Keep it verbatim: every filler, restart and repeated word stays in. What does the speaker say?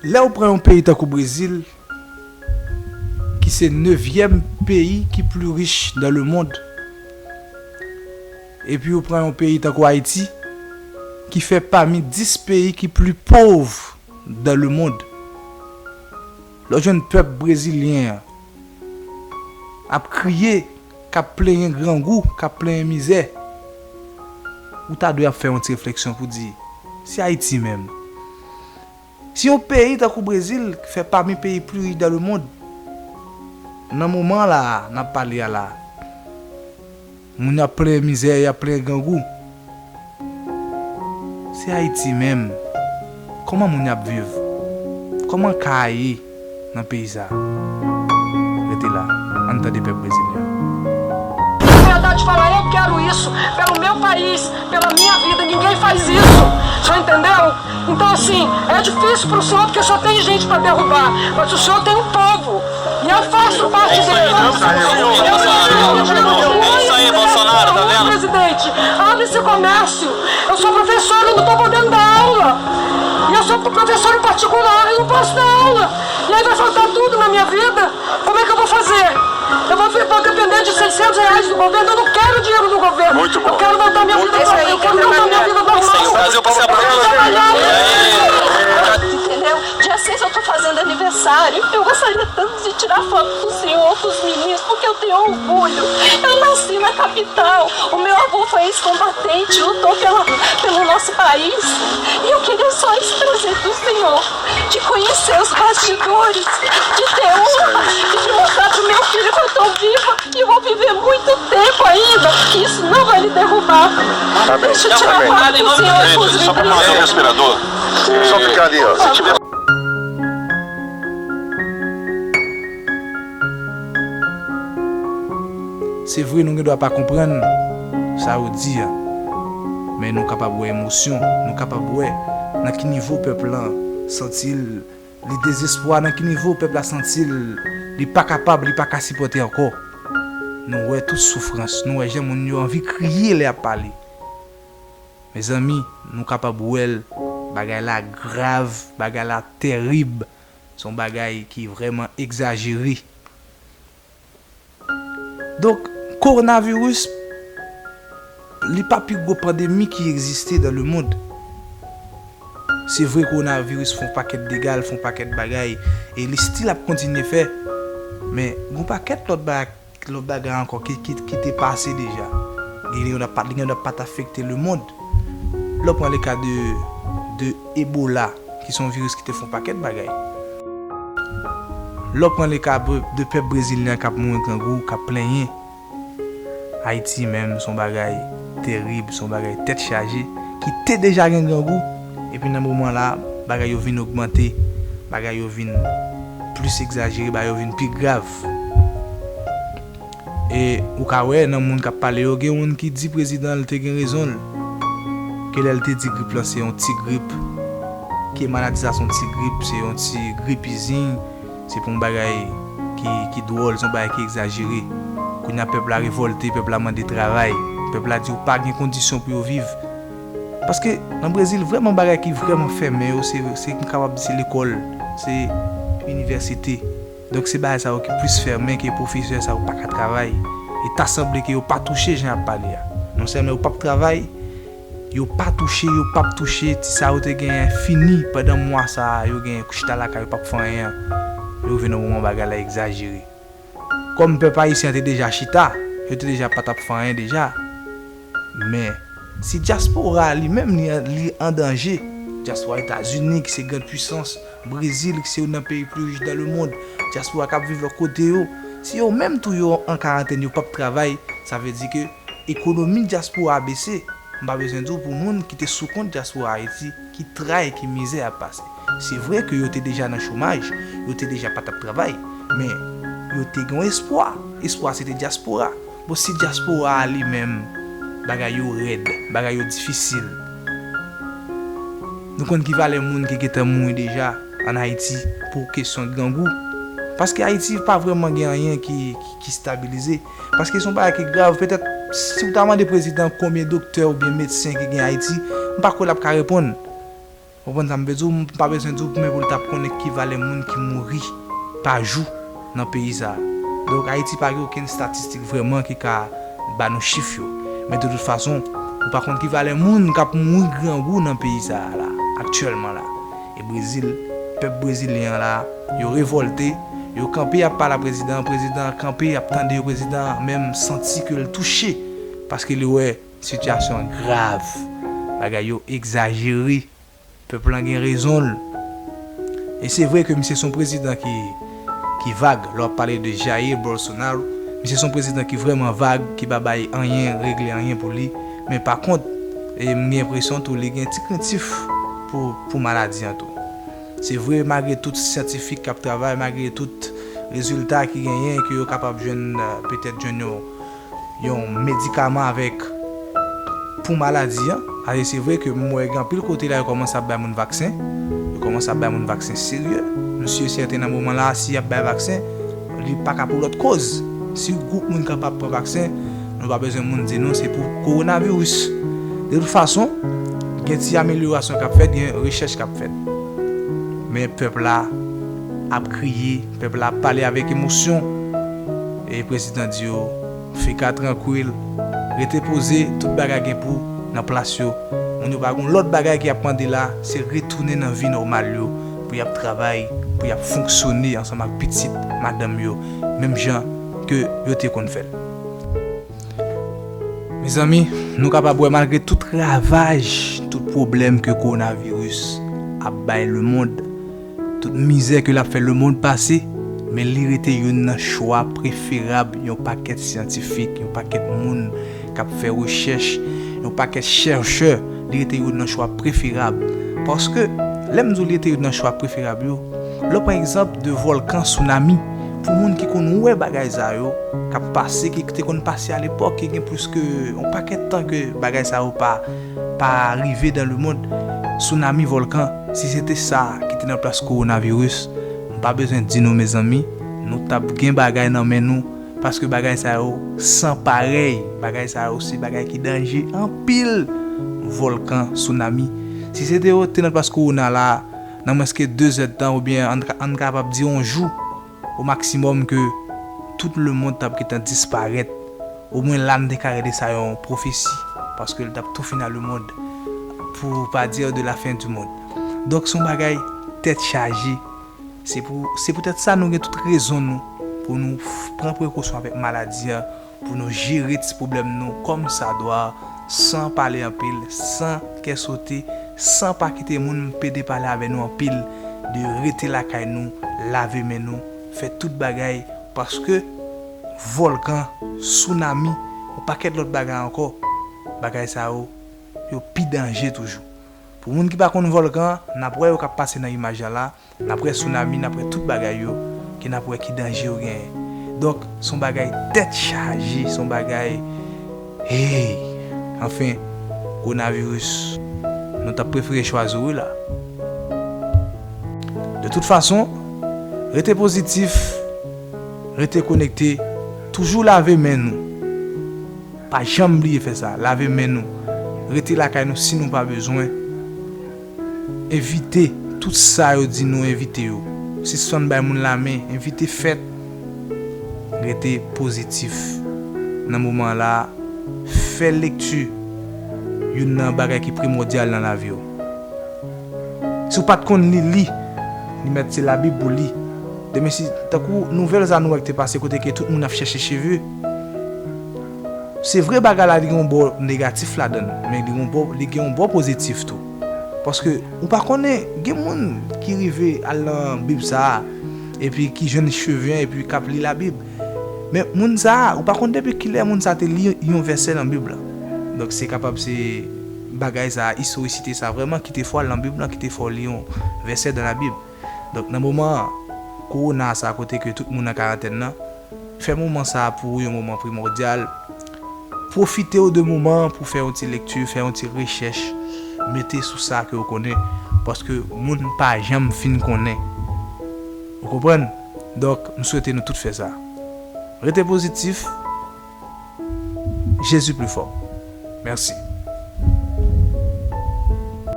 Lè w pran yon peyi tankou Brezil, ki se nevyèm peyi ki pli rich dans le monde, epi w pran yon peyi tankou Ayiti, ki fè pami dis peyi ki pli pòv dans le monde, lè w jwenn pèp brezilyen an ap kriye, k ap plenyen grangou, k ap plenyen mizè, ou ta dwe ap fè yon ti refleksyon pou di, si Ayiti menm, si yon peyi tankou Brezil, ki fè pami peyi pli rich dans le monde, nan moman la a, n ap pale a la, moun y ap plenyen mizè, y ap plenyen grangou, se Ayiti menm. Kòman moun y ap viv? Kòman ka a ye nan peyi sa a? Rete la, ann tande pèp brezilyen. Liberdade de falar, eu quero isso, pelo meu país, pela minha vida, ninguém faz isso, já entendeu? Então, assim, é difícil pro senhor, porque só tem gente pra derrubar, mas o senhor tem um povo, e eu faço parte dele. Eu sou filho de uma mãe, é isso aí, Bolsonaro, tá vendo? Presidente, abre esse comércio. Eu sou professora, eu não tô podendo dar aula. E eu sou professora particular, eu não posso dar aula. E aí vai faltar tudo na minha vida. Como é que eu vou fazer? Eu vou, vou depender de seiscentos reais do governo. Eu não quero dinheiro do governo. Muito bom. Eu quero voltar minha vida normal. Eu quero voltar minha vida normal. Isso aí, o Brasil precisa muito disso. Trabalhar. Entendeu? Dia seis eu tô fazendo aniversário. Eu gostaria tanto de tirar foto com o senhor, com os meninos, porque eu tenho orgulho. Eu nasci na capital. O meu avô foi ex-combatente, lutou pela, pelo nosso país. E eu queria só esse presente do senhor, de conhecer os bastidores, de ter uma, e de mostrar pro meu filho que eu tô viva e vou viver muito tempo ainda, que isso não vai me derrubar. Amém. Deixa eu tirar foto com o senhor e com os meninos. Só pra fazer um respirador. Só ficar ali, ó. Se tiver Se vre, nou gen dwa pa konprann sa yo di a, men nou kapab wè emosyon, nou kapab wè nan ki nivo pèp lan santi l, li dezespwa, nan ki nivo pèp la santi l, li pa kapab, li pa ka sipòte ankò. Nou wè tout soufrans, nou wè jan moun yo anvi kriye lè y ap pale. Mezanmi, nou kapab wè l, bagay la grav, bagay la tèrib, se yon bagay ki vrèman egzajere. Donk, kowonaviris, li pa pi gwo pandemi ki egziste dans le monde. Se vre, kowonaviris fè yon pakèt dega, l fè yon pakèt bagay, e li still ap kontinye fè, men gon pakèt lòt bagay, lòt bagay ankò ki, ki, ki te pase deja. Li gen dwa pa, li gen dwa pa t afekte lemonn. Lè w pran le ka de, de Ebola, ki se yon viris ki te fè yon pakèt bagay. Lè w pran le ka bre-, de pèp brezilyen an k ap mouri grangou, k ap plenyen. Ayiti menm, se yon bagay terib, se yon bagay tèt chaje, ki te deja gen grangou, epi nan moman la, bagay yo vin ogmante, bagay yo vin plis egzajere, bagay yo vin pi grav. E ou ka wè nan moun k ap pale yo, gen youn ki di prezidan l te gen rezon l. Ke lè l te di grip lan se yon ti grip, ke maladi sa se yon ti grip, se yon ti gripizin, se pou yon bagay ki, ki dwòl, se yon bagay ki egzajere. Kounye a pèp la revòlte, pèp la mande travay, pèp la di yo pa gen kondisyon pou yo viv. Paske nan Brezil, vrèman bagay ki vrèman fèmen yo, se, se m kapab di se lekòl, se inivèsite. Donk se bagay sa yo ki plis fèmen ke pwofesè sa yo pa ka travay. E ta sanble ke yo pa touche jan y ap pale a. Non sèlman yo p ap travay, yo pa touche, yo p ap touche, ti sa yo te genyen fini pandan mwa sa a, yo genyen chita lakay yo p ap fè anyen an. Yo rive nan moman bagay la egzajere. Kòm pèp ayisyen an te deja chita, yo te deja pa t ap fè anyen deja. Men, si dyaspora a li menm li, li an danje, dyaspora Etazini ki se grann pwisans, Brezil ki se youn nan peyi pli rich dans le monde, dyaspora k ap viv lòt kote yo, si yo menm tou yo an karantèn, yo p ap travay, sa vle di ke ekonomi dyaspora a bese. M pa bezwen di w pou moun ki te sou kont dyaspora Ayiti, ki tray, ki mizè ap pase. Se vre ke yo te deja nan chomaj, yo te deja pa t ap travay, men yo te gen yon espwa. Espwa se te dyaspora. Bon, si dyaspora a li menm, bagay yo rèd, bagay yo difisil. Nou konn ki valè moun ki gentan mouri deja ann Ayiti pou kesyon grangou. Paske Ayiti pa vrèman gen anyen ki, ki, ki stabilize. Paske se yon bagay ki grav. Petèt, si w ta mande prezidan konbyen doktè oubyen medsen ki gen Ayiti, m pa kwè l ap ka reponn. Konprann sa m vle di w? M pa bezwen di w, men pou l t ap konnen ki valè moun ki mouri pa jou nan peyi sa a. Donk, Ayiti pa gen okenn estatistik vrèman ki ka ba nou chif yo. Men de tout fason, ou pa konn ki valè moun k ap mouri grangou nan peyi sa a la, aktyèlman la. E Brezil, pèp brezilyen an la, yo revòlte, yo kanpe ap pale a prezidan an, prezidan an kanpe ap tande yo, prezidan an menm santi ke l touche, paske li wè sitiyasyon an grav, bagay yo egzajere, pèp lan gen rezon l. E se vre ke misye se yon prezidan ki, ki vag, lè w ap pale de Jair Bolsonaro, misye se yon prezidan ki vrèman vag, ki pa bay anyen, regle anyen pou li, men pa kont, e m gen enpresyon tou li gen ti krentif pou, pou maladi an tou. Se vre, malgre tout syantifik k ap travay, malgre tout rezilta ki genyen, ke yo kapab jwenn, euh, petèt jwenn yon, yon medikaman avèk, pou maladi an. Paske se vre ke m wè gen anpil kote la yo kòmanse ap bay moun vaksen. Yo kòmanse ap bay moun vaksen serye. M si e sèten nan moman la, si y ap bay vaksen, li pa ka pou lòt koz. Si gwoup moun kapab pran vaksen, nou pa bezwen moun di nou se pou kowonaviris. De tout fason, gen ti amelyorasyon k ap fèt, gen rechèch k ap fèt. Men pèp la ap kriye, pèp la ap pale avèk emosyon. E prezidan di yo, fika trankwil, rete poze, tout bagay gen pou nan plas yo. Moun yo pa gon lòt bagay ki ap mande la, se retounen nan vi nòmal yo, pou y ap travay, pou y ap fonksyone ansanm ak pitit, madanm yo, menm jan ke yo te konn fè l. Mezanmi, nou kapab wè malgre tout ravaj, tout pwoblèm ke kowonaviris ap bay lemonn, tout mizè ke l ap fè lemonn pase, men li rete youn nan chwa preferab yon pakèt syantifik, yon pakèt moun k ap fè rechèch, yon pakèt chèchè, li rete youn nan chwa preferab. Paske, lè m di w li rete youn nan chwa preferab yo, lè w pran egzanp de vòlkan, sounami, pou moun ki konn wè bagay sa yo k ap pase, ki te konn pase alepòk, ki gen plis ke yon pakèt tan ke bagay sa yo pa, pa rive dans le monde, sounami, vòlkan, si se te sa ki te nan plas kowonaviris, m pa bezwen di nou, mezanmi, nou t ap gen bagay nan men nou, paske bagay sa yo san parèy, bagay sa yo se bagay ki danje anpil, vòlkan, sounami. Si se te yo te nan plas kowona la, nan mwens ke de zèdtan, oubyen ann, ann kapab di yon jou, o maksimòm ke tout lemonn t ap gentan disparèt. Omwen la, n te ka rele sa yon pwofesi, paske l t ap tou fin a lemonn, pou pa di de la fin du monde. Donk, se yon bagay tèt chaje. Se pou, se poutèt sa nou gen tout rezon nou pou nou f-, pran prekosyon avèk maladi a, pou nou jere ti pwoblèm nou kòmsadwa, san pale anpil, san kè sote, san pa kite moun pede pale avè nou anpil, de rete lakay nou, lave men nou, fè tout bagay, paske vòlkan, sounami, yon pakèt lòt bagay ankò, bagay sa yo, yo pi danje toujou. Pou moun ki pa konn vòlkan, n ap wè yo k ap pase nan imaj la la, n ap wè sounami, n ap wè tout bagay yo, ke n ap wè ki danje yo genyen. Donk, se yon bagay tèt chaje, se yon bagay, hey, anfen, kowonaviris, nou t ap prefere chwazi w wi la. De tout fason, rete pozitif, rete konekte, toujou lave men nou. Pa janm bliye fè sa, lave men nou. Rete lakay nou si nou pa bezwen. Evite tout sa yo di nou evite yo. Sispann bay moun lamen, evite fèt. Rete pozitif. Nan moman la, fè lekti youn nan bagay ki primòdyal nan lavi w. Si w pa t konn li, li. Li mèt se Labib pou li. Demen si, tankou nouvèl sa nou wè ki te pase kote ke tout moun ap chèche cheve. Se vre bagay la li gen yon bò negatif ladan l, men li gen yon bò, li gen yon bò pozitif tou. Paske ou pa konnen, gen moun ki rive al nan Bib sa a, epi ki jwenn cheve an, epi k ap li Labib. Men moun sa a, ou pa konn depi kilè moun sa a te li yon vèsè nan Bib la. Donk se kapab se bagay sa a, istorisite sa a vrèman ki te fè w al nan Bib lan, ki te fè w li yon vèsè dans la Bible. Donk nan moman kowona sa a kote ke tout moun an karantèn nan, fè moman sa a pou ou yon moman primòdyal. Pwofite w de moman an pou fè yon ti lekti, fè yon ti rechèch, mete sou sa ke w konnen, paske moun pa janm fin konnen. Ou konprann? Donk, m swete nou tout fè sa. Rete pozitif. Jezi pli fò. Mèsi.